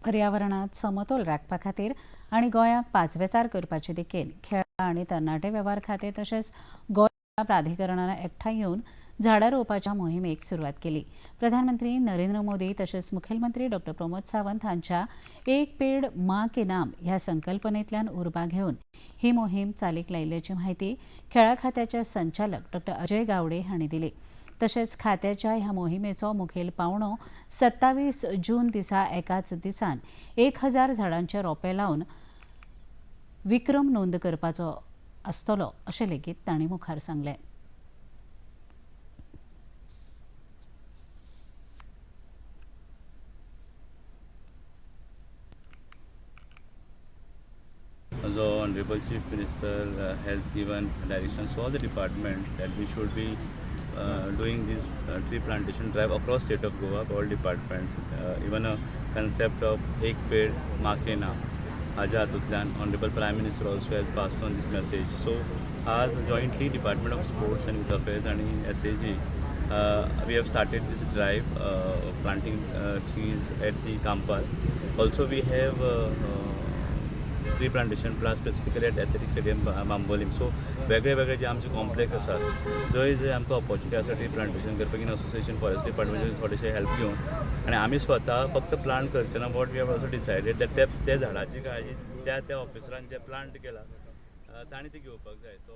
पर्यावरणात समतोल राखपा खातीर आनी गोंयाक पाचवेचार करपाचे दिकेन खेळां आनी तरणाटे वेव्हार खातें तशेंच गोंय प्राधिकरणान एकठांय येवन झाडां रोवपाच्या मोहिमेक सुरवात केली. प्रधानमंत्री नरेंद्र मोदी तशेंच मुखेलमंत्री डॉ प्रमोद सावंत हांच्या "एक पेड माँ के नाम" ह्या संकल्पनेंतल्यान उर्बा घेवन ही मोहीम चालीक लायिल्ल्याची म्हायती खेळां खात्याचे संचालक डॉ अजय गावडे हांणी दिली. तशेंच खात्याच्या ह्या मोहिमेचो मुखेल पावणो 27 जून दिसा एकाच दिसान 1000 झाडांचे रोपे लावन विक्रम नोंद करपाचो आसतलो, अशें लेगीत तांणी मुखार सांगलें. The Honorable Chief Minister has given directions to all the departments that we should be doing this tree plantation drive across state of Goa, all departments. Even a concept of "एक पेड़ माँ के नाम" हाज्या हातूंतल्यान Honorable Prime Minister also has passed on this message. So आज jointly Department of Sports and Youth Affairs आणि SAG, we have started this drive, planting trees at the Campal. Also, we have tree plantation plan specifically at Athletic Stadium, Bambolim. So वेगळे वेगळे जे आमचे complex आसात, जंय जंय आमकां opportunity आसा tree plantation करपाक, इन असोसिएशन फॉरेस्ट डिपार्टमेंटाचे थोडेशे हेल्प घेवन. आनी आमी स्वता फक्त प्लांट करचे ना, what we have also decided that ते ते झाडाची काळजी त्या त्या ऑफिसरान जे प्लांट केला तांणी ती घेवपाक जाय. तो